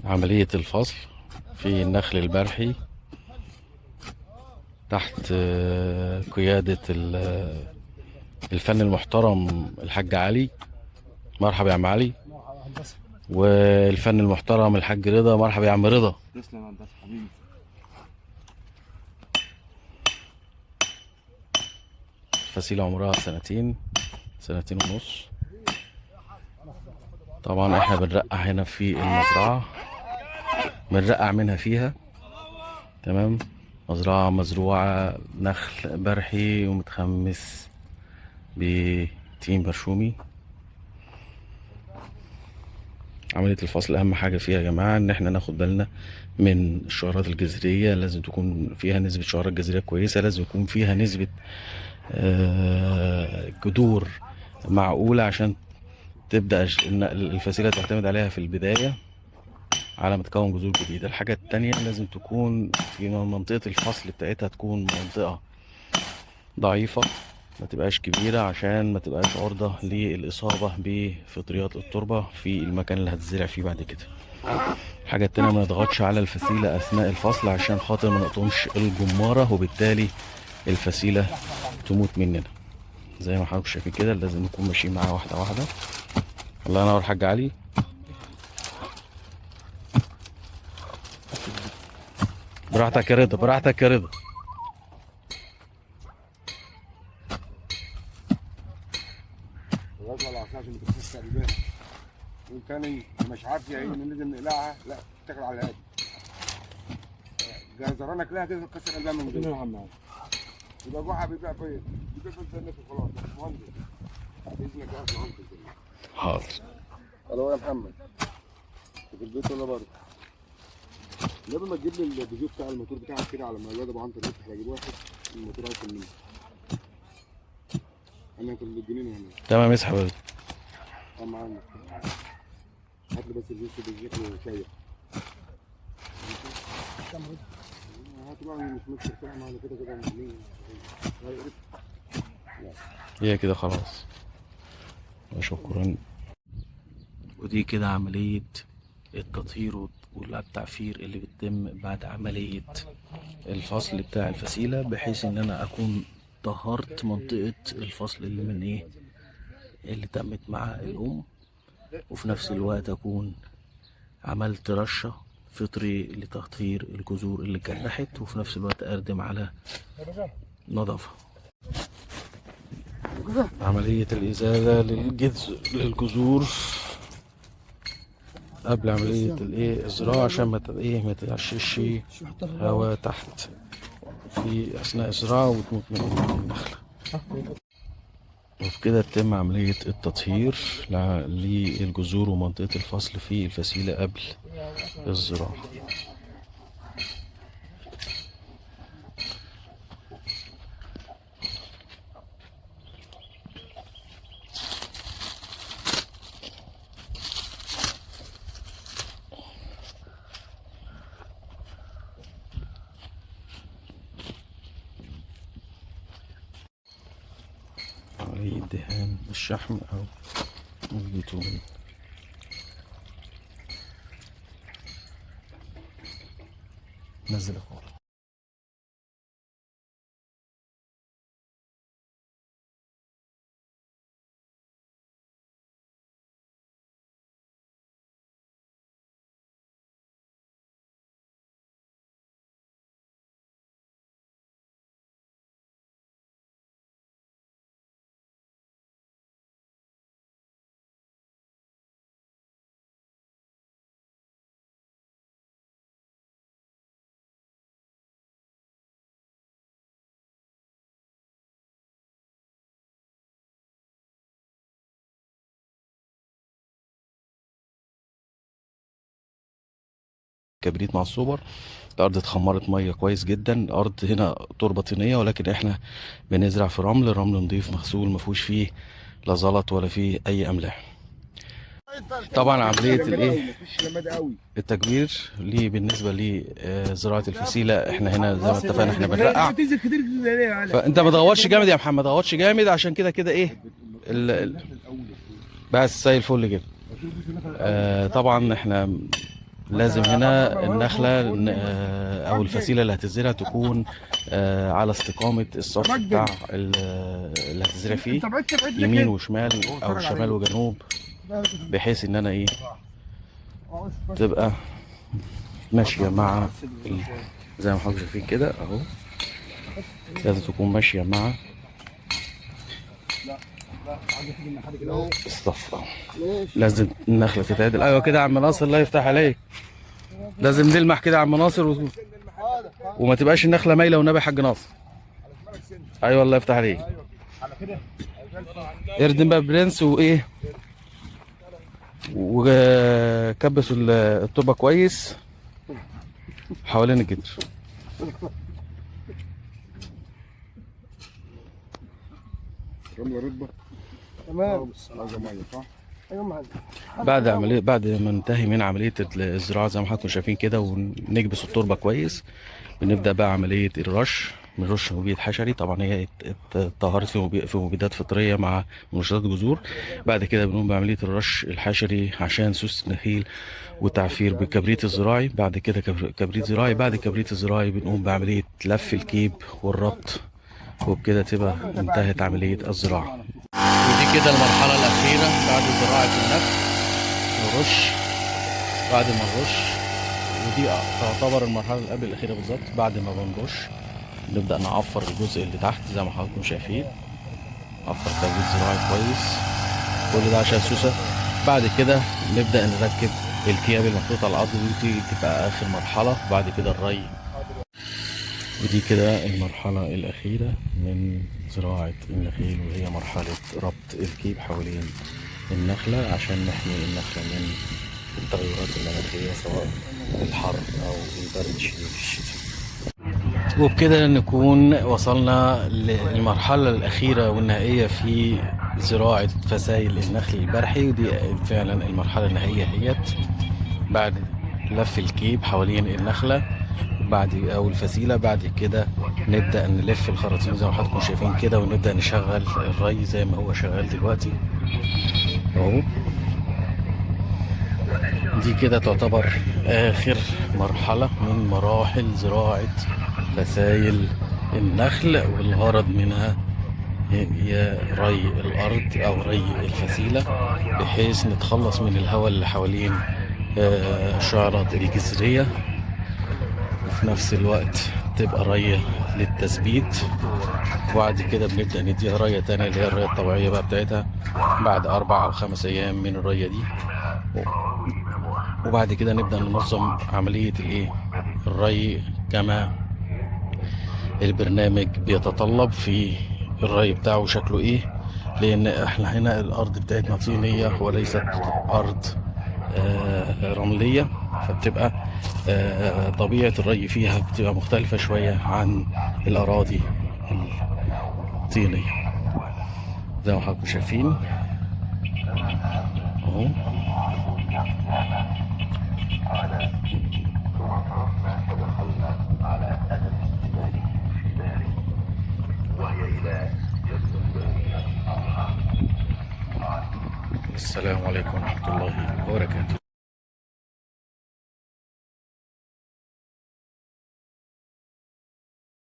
عملية الفصل في النخل البرحي تحت قيادة الفن المحترم الحاج علي. مرحبا يا عم علي. والفن المحترم الحاج رضا. مرحبا يا عم رضا. تسلم يا هندسة حبيبي. الفسيلة عمرها سنتين، سنتين ونص. طبعا احنا بنرقع هنا في المزرعة، بنرقع منها فيها. تمام. مزرعة مزروعة نخل برحي ومتخمس بتين برشومي. عملية الفصل أهم حاجة فيها يا جماعة إن احنا ناخد بالنا من الشعرات الجذرية. لازم تكون فيها نسبة شعرات جذرية كويسة، لازم يكون فيها نسبة جذور معقولة عشان تبدأ الفسيلة تعتمد عليها في البداية على ما تكون جذور جديدة. الحاجة التانية لازم تكون في منطقة الفصل بتاعتها تكون منطقة ضعيفة، ما تبقاش كبيرة عشان ما تبقاش عرضة للإصابة بفطريات التربة في المكان اللي هتزرع فيه بعد كده. الحاجة التانية ما نضغطش على الفسيلة أثناء الفصل عشان خاطر ما نقطمش الجمارة وبالتالي الفسيلة تموت مننا. زي ما حضرتك شايفين كده لازم نكون ماشيين معاها واحدة واحدة. الله ينور حاج علي. براحتك يا رضا، براحتك يا رضا. الغزوة العصا عشان ما تكسرش قلبها. وان كان مش عارف يا عيني لازم نقلعها، لا تاكل على الهادي. جزرانك لها كده تكسر قلبها من جوه. يبقى جوعها بيبقى كويس، بيبقى في الجنة وخلاص. يا باشمهندس باذنك يا باشمهندس. حاضر. الو يا محمد، انت في البيت ولا بره؟ قبل ما تجيب لي البيجو بتاع الموتور بتاعك كده على ما الواد ابو عنتر يفتح اجيب واحد الموتور هيكون مني. انا كنت بالجنينه هنا. تمام اسحب يا رضا. اه معانا. هات لي بس الجوز بالذكر وشاي. هات بقى مش مشكلة كده، معانا كده كده مين. هي كده خلاص، وشكرا. ودي كده عملية التطهير والتعفير اللي بتتم بعد عملية الفصل بتاع الفسيلة، بحيث ان انا اكون طهرت منطقة الفصل اللي من ايه اللي تمت مع الام، وفي نفس الوقت اكون عملت رشة فطري لتطهير الجذور اللي اتجرحت، وفي نفس الوقت اردم على نظافة. عملية الإزالة للجذور قبل عملية الإيه الزراعة عشان ما إيه ما تعشش هواء تحت في أثناء الزراعة وتموت من النخلة. وبكده تتم عملية التطهير للجذور ومنطقة الفصل في الفسيلة قبل الزراعة. عملية دهان الشحم أو البيتومين. نزل أخوه. كبريت مع السوبر. الارض اتخمرت مية كويس جدا. الارض هنا تربه طينيه، ولكن احنا بنزرع في رمل، رمل نظيف مغسول ما فيهوش فيه لا زلط ولا فيه اي املاح. طبعا عملية الايه التكبير ليه بالنسبة لزراعه الفسيله، احنا هنا زي ما اتفقنا احنا بنرقع، فانت ما تغوطش جامد يا محمد، ما تغوطش جامد عشان كده كده ايه بس زي الفل كده. طبعا احنا لازم هنا النخلة او الفسيلة اللي هتزرع تكون على استقامة الصف بتاع اللي هتزرع فيه، يمين وشمال او شمال وجنوب، بحيث ان انا ايه تبقى ماشية مع زي ما حضرتك شايفين كده اهو، لازم تكون ماشية مع الصف اهو. لازم النخلة تتعدل. ايوه كده يا عم ناصر، الله يفتح عليك. لازم نلمح كده يا عم ناصر وما تبقاش النخلة مايلة والنبي يا حاج ناصر. ايوه الله يفتح عليك. اردم بقى برنس وايه، وكبسوا التربة كويس حوالين الجدر. رملة رطبه. تمام. عايزه مية صح؟ ايوه معلم. بعد ما ننتهي من عملية الزراعة زي ما حضراتكم شايفين كده، ونكبس التربة كويس، بنبدا بقى عملية الرش. بنرش مبيد حشري، طبعا هي اتطهرت في مبيدات فطرية مع منشطات جذور. بعد كده بنقوم بعملية الرش الحشري عشان سوس النخيل وتعفير بالكبريت الزراعي. بعد كده كبريت زراعي. بعد الكبريت الزراعي بنقوم بعملية لف الكيب والربط، وبكده تبقى انتهت عملية الزراعة. ودي كده المرحلة الاخيرة بعد زراعة النخل، نرش. بعد ما نرش، ودي تعتبر المرحلة اللي قبل الاخيرة بالظبط. بعد ما بنرش نبدا نعفر الجزء اللي تحت زي ما حضراتكم شايفين، عفر كبريت زراعي كويس، كل ده عشان السوسه. بعد كده نبدا نركب الكياب المحطوطه على الارض، ودي تبقى اخر مرحلة. بعد كده الري. ودي كده المرحلة الاخيرة من زراعة النخيل، وهي مرحلة ربط الكيب حوالين النخلة عشان نحمي النخلة من التغيرات المناخية سواء الحر أو البرد الشديد في الشتاء. وبكده نكون وصلنا للمرحلة الأخيرة والنهائية في زراعة فسائل النخل البرحي، ودي فعلا المرحلة النهائية هيت بعد لف الكيب حوالين النخلة بعد أو الفسيلة. بعد كده نبدأ نلف الخراطيم زي ما حضراتكم شايفين كده، ونبدأ نشغل الري زي ما هو شغال دلوقتي اهو. دي كده تعتبر آخر مرحلة من مراحل زراعة فسائل النخل، والغرض منها هي ري الأرض أو ري الفسيلة، بحيث نتخلص من الهواء اللي حوالين الشعرات الجذرية، وفي نفس الوقت تبقى ري للتثبيت. وبعد كده بنبدأ نديها رية تانية اللي هي الرية الطبيعية بقى بتاعتها بعد 4 أو 5 أيام من الرية دي. وبعد كده نبدأ ننظم عملية الايه الري كما البرنامج بيتطلب في الري بتاعه شكله ايه، لان احنا هنا الارض بتاعتنا طينية وليست ارض رملية، فبتبقى طبيعة الري فيها بتبقى مختلفة شوية عن الأراضي الطينية زي ما حضراتكم شايفين اهو. السلام عليكم ورحمة الله وبركاته.